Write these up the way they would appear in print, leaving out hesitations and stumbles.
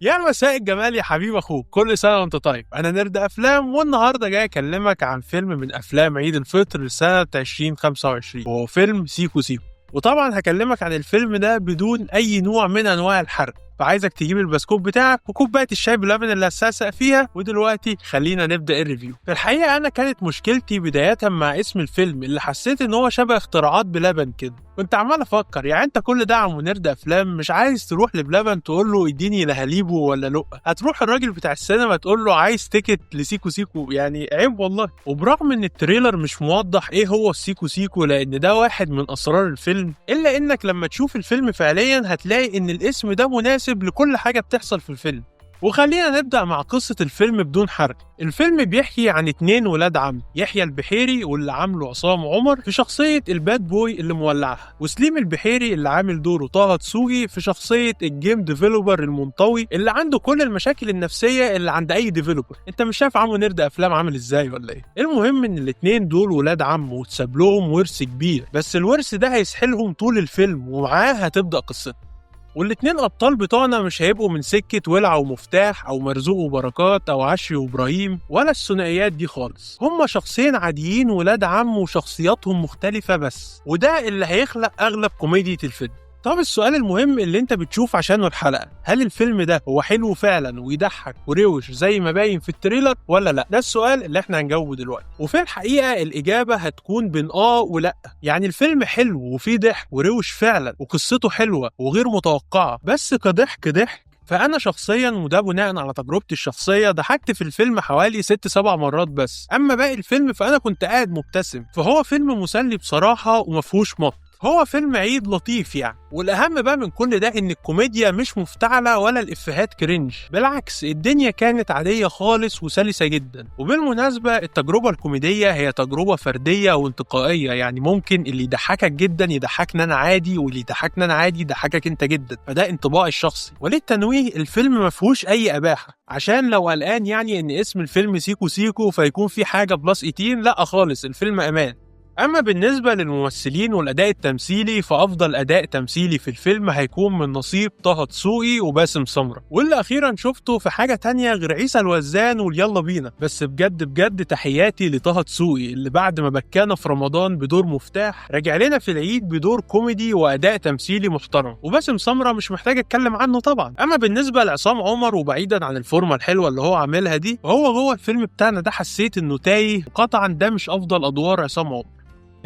يا مساء الجمال يا حبيب اخوك، كل سنة وانت طيب. انا نرد افلام، والنهارده جاي اكلمك عن فيلم من افلام عيد الفطر لسنه 2025، وهو فيلم سيكو سيكو. وطبعا هكلمك عن الفيلم ده بدون اي نوع من انواع الحرق، فعايزك تجيب البسكوت بتاعك وكوبايه الشاي بلبن اللي هتسقسق فيها. ودلوقتي خلينا نبدا ال review. في الحقيقة انا كانت مشكلتي بداية مع اسم الفيلم اللي حسيت ان هو شبه اختراعات بلبن كده. كنت عمال افكر، يعني انت كل ده عم نرد افلام مش عايز تروح لبلبن تقول له اديني لهاليبو ولا لقه، هتروح الراجل بتاع السينما تقول له عايز ticket لسيكو سيكو؟ يعني عيب والله. وبرغم ان ال trailer مش موضح ايه هو السيكو سيكو لان ده واحد من اسرار الفيلم، الا انك لما تشوف الفيلم فعليا هتلاقي ان الاسم ده مناسب لكل حاجة بتحصل في الفيلم. وخلينا نبدأ مع قصة الفيلم بدون حرق. الفيلم بيحكي عن 2 ولاد عم، يحيى البحيري واللي عامله عصام عمر في شخصية ال bad boy اللي مولعها، وسليم البحيري اللي عامل دوره طه دسوقي في شخصية ال game developer المنطوي اللي عنده كل المشاكل النفسية اللي عند أي developer. أنت مش شايف عمو نرد أفلام عامل إزاي ولا إيه؟ المهم إن الاتنين دول ولاد عم وتساب لهم ورث كبير، بس الورث ده هيسحلهم طول الفيلم ومعاه هتبدأ قصتهم. والاتنين أبطال بتوعنا مش هيبقوا من سكة ولع ومفتاح أو مرزوق وبركات أو عشري وإبراهيم ولا الثنائيات دي خالص، هما شخصين عاديين ولاد عم وشخصياتهم مختلفة بس، وده اللي هيخلق أغلب كوميديا الفيلم. طب السؤال المهم اللي انت بتشوف عشانه الحلقة، هل الفيلم ده هو حلو فعلا ويضحك وروش زي ما باين في ال trailer ولا لا؟ ده السؤال اللي احنا هنجاوبه دلوقتي. وفي الحقيقة الإجابة هتكون بين اه ولا. يعني الفيلم حلو وفيه ضحك وروش فعلا وقصته حلوة وغير متوقعة، بس كضحك ضحك فأنا شخصيا، وده بناء على تجربتي الشخصية، ضحكت في الفيلم حوالي 6-7 مرات بس. أما باقي الفيلم فأنا كنت قاعد مبتسم. فهو فيلم مسلي بصراحة ومفهوش مط، هو فيلم عيد لطيف يعني. والأهم بقى من كل ده إن الكوميديا مش مفتعلة ولا الإفيهات cringe، بالعكس الدنيا كانت عادية خالص وسلسة جدا. وبالمناسبة التجربة الكوميدية هي تجربة فردية وانتقائية، يعني ممكن اللي يضحكك جدا يضحكنا أنا عادي، واللي يضحكنا أنا عادي يضحكك أنت جدا، فده انطباعي الشخصي. وللتنويه الفيلم ما فيهوش أي أباحة، عشان لو قلقان يعني إن اسم الفيلم سيكو سيكو فيكون في حاجة plus 18، لا خالص، الفيلم أمان. أما بالنسبة للممثلين والأداء التمثيلي، فأفضل أداء تمثيلي في الفيلم هيكون من نصيب طه دسوقي وباسم سمرة، واللي أخيرا شفته في حاجة تانية غير عيسى الوزان واليلا بينا. بس بجد بجد تحياتي لطه دسوقي اللي بعد ما بكانا في رمضان بدور مفتاح رجع لنا في العيد بدور كوميدي وأداء تمثيلي محترم. وباسم سمرة مش محتاج أتكلم عنه طبعا. أما بالنسبة لعصام عمر، وبعيدا عن الفورمة الحلوة اللي هو عاملها دي، وهو جوه الفيلم بتاعنا ده حسيت إنه تايه، وقطعا ده مش أفضل أدوار عصام عمر.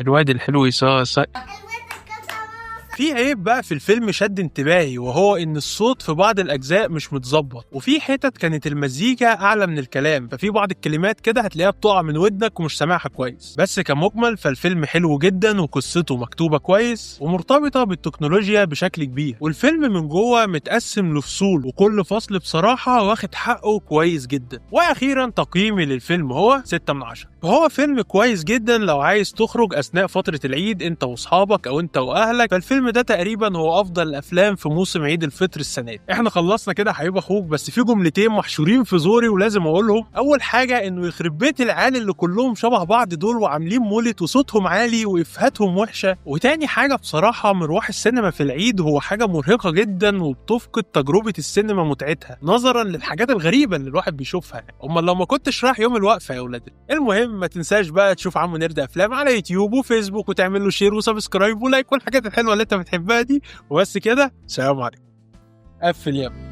الواد الحلو يصاص. في عيب بقى في الفيلم شد انتباهي، وهو ان الصوت في بعض الاجزاء مش متظبط، وفي حتت كانت المزيكا اعلى من الكلام، ففي بعض الكلمات كده هتلاقيها بتقع من ودنك ومش سامعها كويس. بس كمجمل فالفيلم حلو جدا وقصته مكتوبة كويس ومرتبطة بالتكنولوجيا بشكل كبير، والفيلم من جوه متقسم لفصول وكل فصل بصراحة واخد حقه كويس جدا. واخيرا تقييمي للفيلم هو 6 من 10. فهو فيلم كويس جدا لو عايز تخرج اثناء فترة العيد انت واصحابك او انت واهلك، فالفيلم ده تقريبا هو افضل الافلام في موسم عيد الفطر السنة دي. احنا خلصنا كده حبيب اخوك، بس في جملتين محشورين في زوري ولازم اقولهم. اول حاجة انه يخرب بيت العيال اللي كلهم شبه بعض دول وعاملين مولت وصوتهم عالي وافهاتهم وحشة. وتاني حاجة بصراحة مروح السينما في العيد هو حاجة مرهقة جدا وبتفقد تجربه السينما متعتها نظرا للحاجات الغريبة اللي الواحد بيشوفها يعني. امال لو ما كنتش رايح يوم الوقفة يا ولاد. المهم ما تنساش بقى تشوف عمو نرد افلام على يوتيوب وفيسبوك وتعمل له share و subscribe و like والحاجات الحلوة اللي انت بتحبها دي. وبس كده، سلام عليكم. قفل يا ابني.